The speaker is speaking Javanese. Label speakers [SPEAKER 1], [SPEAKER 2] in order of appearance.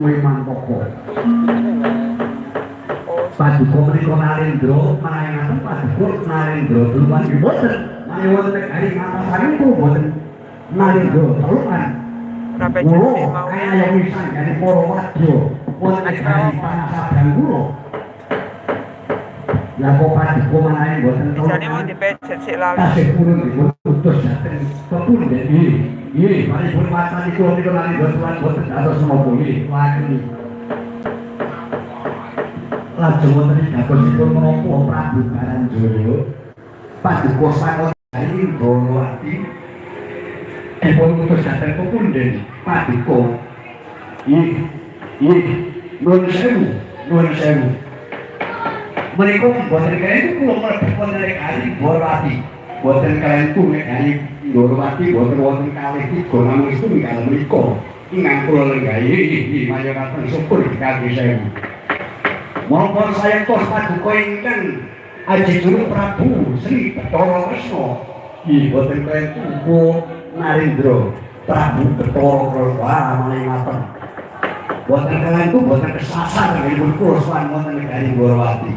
[SPEAKER 1] Wimantaka. Paduka menika Narendra menawi paduka Narendra Telukan nggih mboten. Menawi wonten negari Antasari niku mboten Narendra Telukan.
[SPEAKER 2] Ora pejet
[SPEAKER 1] Kula
[SPEAKER 2] sih mau.
[SPEAKER 1] Ayo sanggane para wadya wonten negari Tanah kula. Lah kok paduka menawi mboten
[SPEAKER 2] Jane mau
[SPEAKER 1] Telukan
[SPEAKER 2] dipejet sik lali.
[SPEAKER 1] Tasih purun dipun utus dhateng pepunden. Nggih. Nggih, paripun wastani kula niku Narendra Telukan mboten dados menapa nggih. Lajeng lajeng wonten ing menapa Prabu Baranjaya paduka saka Indrawati dipun utus dhateng pepunden paduka. Nggih. Nggih, nuwun sewu, nuwun sewu. Menika mboten kaliyan kula mlebet wonten negari Indrawati. Mboten kaliyan negari Indrawati mboten wonten kalih tiga namung setunggal menika ingkang kula lenggahi. Nggih, mayoraken syukur kalih sewu. Menapa sayektos paduka ingkang aji juru Prabu Sri Bathara Kresna. Nggih, mboten kaliyan kula Narendra Prabu Bathara Kresna maling ngaten. Mboten kaliyan mboten kesasar nggih kula sowan wonten negari Indrawati.